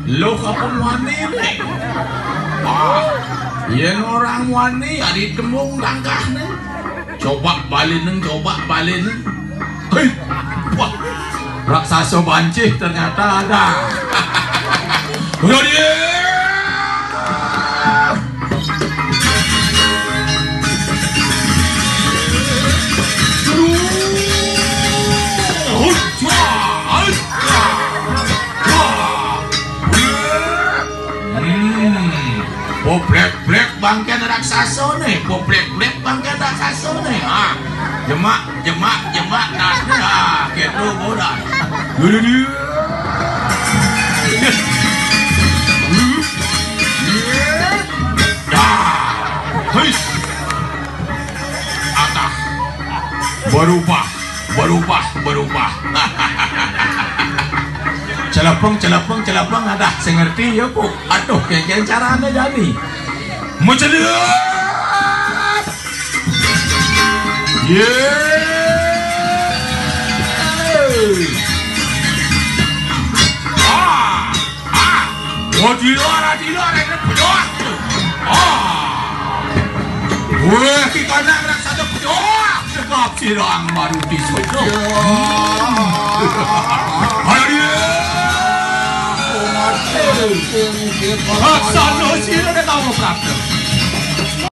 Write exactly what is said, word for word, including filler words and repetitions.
Loh, apa wani né? Ah, yén orang wani, ari tembung langkahné. Coba balineng, coba balineng. Héi, wah, raksasa bancih ternyata ada. Udah dia. Hmm. Poblek-blek bangkén raksasa né, poblek-blek bangkén raksasa né. Ah, jemak, jemak, jemak, tasné. Ah, gitu, bodoh. Dulu dia. Ya. Hei. Atah. Berubah, berubah, berubah. Celepeng, celepeng, celepeng, ada sing ngerti ya, Bu. Aduh, kéngkén carané jani. Mencelut. Yé. Ah, ah. Oh, dilo, ora dilo, ora ini bocah. Ah. Wéh, ki kana raksasa bocah. Cekap sirang baru disucuk. Ayo dia. Raksasa sira nek kamu prapta.